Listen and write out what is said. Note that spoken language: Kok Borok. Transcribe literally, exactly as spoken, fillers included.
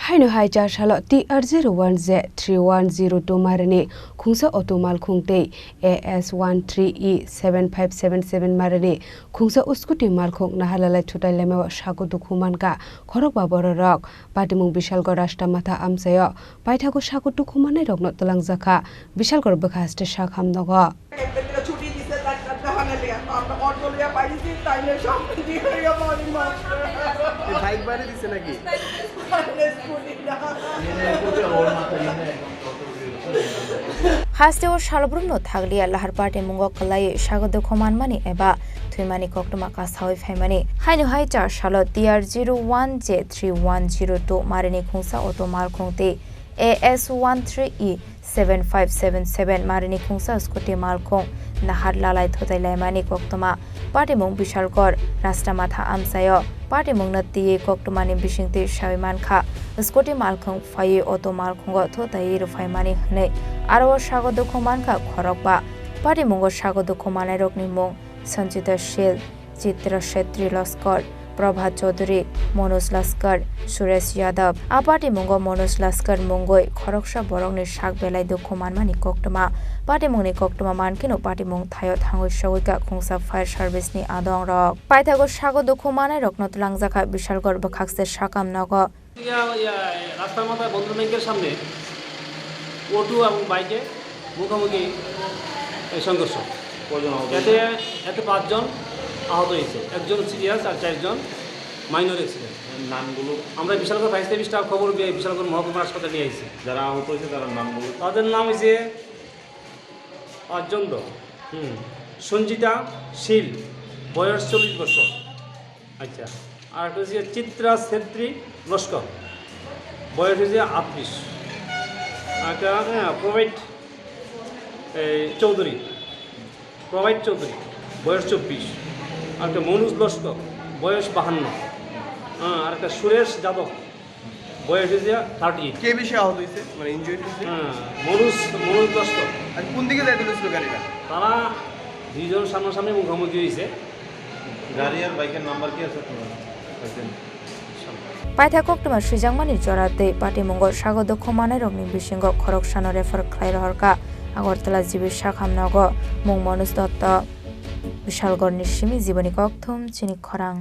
Haino hai char salo T R zero one Z three one zero two marini khungsa auto malkhung tei A S one three E seven five seven seven marini khungsa scooty malkhung naharlalai thutai laimao sago dukhu mankha khorokba bororok. Patimung Bishalgarh Rashtra Matha amchaio paithago sago dukhu mannairokno twlangjakha Bishalgarh bwkha haste sak hamnogo. একটা ছুটি দিছে, তার, তার দোকানে লিয়া। তো আমরা অটো লিয়া বাইরেছি, তাইলে সব দিয়ে হয়ে গেল, আমি মাত্র। এই বাইক বাড়ি দিছে নাকি? বাইরে স্কুটি না। Haste o salbrumno thakliya lahar party mungo kwlaiwi sago dukhu manmani eba thwimani koktwma kasawi phaimani. Haino hai char salo T R zero one Z three one zero two marini khungsa auto malkhung tei A S one three E seven five seven seven marini khungsa scooty malkhung nahar lalai thutai laimani koktwma. Patimung Bishalgarh Rashtra Matha amchaio patimungno twiwi koktwmani bisingtwi sawi mankha, scooty malkhung phaiwi auto malkhungo thutaiwi rwphaimani hwnwi. Aro o sago dukhu mankha khorokba. Patimungo sago dukhu manairokni mung Sanjita Shil, Chitra Shetri Laskar, Prabhat Chaudhary, Manoj Laskar, Suresh Yadav. A patimungo Manoj Laskar mungwi khoroksa borokni sak belai dukhu manmani koktwma. Patimungni koktwma mankheno patimung thaio thangwi sogwikha khungsa fire service ni adongrok. Paithago sago dukhu manairokno twlangjakha Bishalgarh bwkhakse sakam nogo. ইয়া, ইয়া, রাস্তার মাথায় বন্ধন ব্যাংকের সামনে অটো এবং বাইকে মুখোমুখি এই সংঘর্ষ। কয়জন আহত এতে, হয়েছে? এতে পাঁচজন আহত হয়েছে, একজন সিরিয়াস আর চারজন মাইনর অ্যাক্সিডেন্ট। নামগুলো? আমরা বিশালগড় ফায়ার সার্ভিস স্টাফ খবর পেয়ে বিশালগড় মহকুমা হাসপাতালে নিয়ে আসছি। যারা আহত হয়েছে তাদের নামগুলো? তাদের নাম হয়েছে পাঁচজন তো। হুম। সঞ্জিতা শীল, বয়স চল্লিশ বছর। আচ্ছা। আর একটা হচ্ছে চিত্রা ছেত্রী লস্কর, বয়স হচ্ছে আটত্রিশ। আর একটা, হ্যাঁ, প্রভাইট, এই, চৌধুরী, প্রভাইট চৌধুরী, বয়স চব্বিশ। আর একটা মনোজ লস্কর, বয়স বাহান্ন। হ্যাঁ, আর একটা সুরেশ যাদব, বয়স হয়েছে থার্টি এইট। কে বেশি আহত হয়েছে, মানে ইনজুরি হয়েছে? হ্যাঁ, মনোজ, মনোজ লস্কর। আর কোন দিকে যাইতে হয়েছিল গাড়িটা? তারা দুইজন সামনাসামনি মুখোমুখি হয়েছে। গাড়ি আর বাইকের নাম্বার কি আছে আপনার? একজন। Paitha koktwma swijakmani jora tei patimungo sago dukhu manairokni bisingo khoroksano refer khlai rohorkha Agartala G B sakhamnogo mung Manoj Dotto. Bishalgarhni simi Jiboni Kokthum, chini khorang.